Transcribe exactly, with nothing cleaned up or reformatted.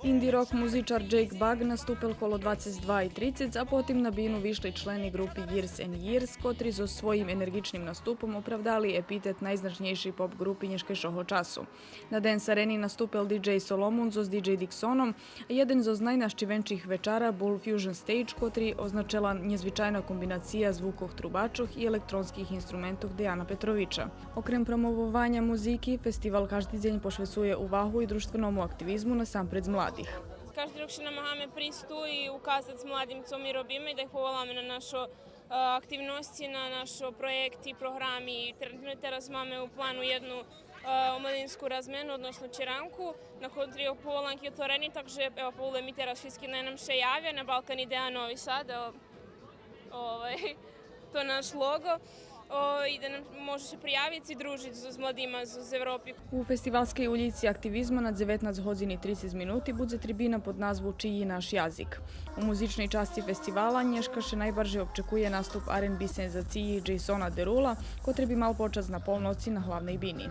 Инди-рок музичар Джейк Баг наступел коло двацец два и трицец, а потим на бину вишли члени ґрупи Years and Years, котри зоз своїм енерґичним наступом оправдали епитет найзначнєйшей поп ґрупи нєшкайшого часу. На Денс Арени наступел диджей Соломон зоз диджей Диксоном, а єден зоз найнащивенших вечара бул Fusion Stage, котри означела нєзвичайна комбинация звукох трубачох и електронских инструментох Деяна Петровича. Окрем промовованя музики, фестивал кажди дзень пошвецує увагу и дружтвеному активизму, насампредз младих. Кажди рок ше намагаме присц ту и указац младим цо ми робиме и да их поволаме на нашо, е, активносци, на нашо проєкти, програми. Тренутно тераз маме у плану єдну, е, омладинску размену, односно черанку, на котрей поволанки отворени, так же, ево, поволуєме тераз шицки най нам ше явя на Балкан Идея Нови Сад, е, овай, то наш лого. О, и да нам може ше приявиц и дружиц з, з младима з, з Европи. У фестивалскей улїци активизма на дзеветнац годзин и трицец минути будзе трибина под назву Чиї наш язик. У музичней часци фестивала нєшка ше найбаржей обчекує наступ Р енд Би сензациї Джейсона Дерула, котри би мал почац на полноци на главней бини.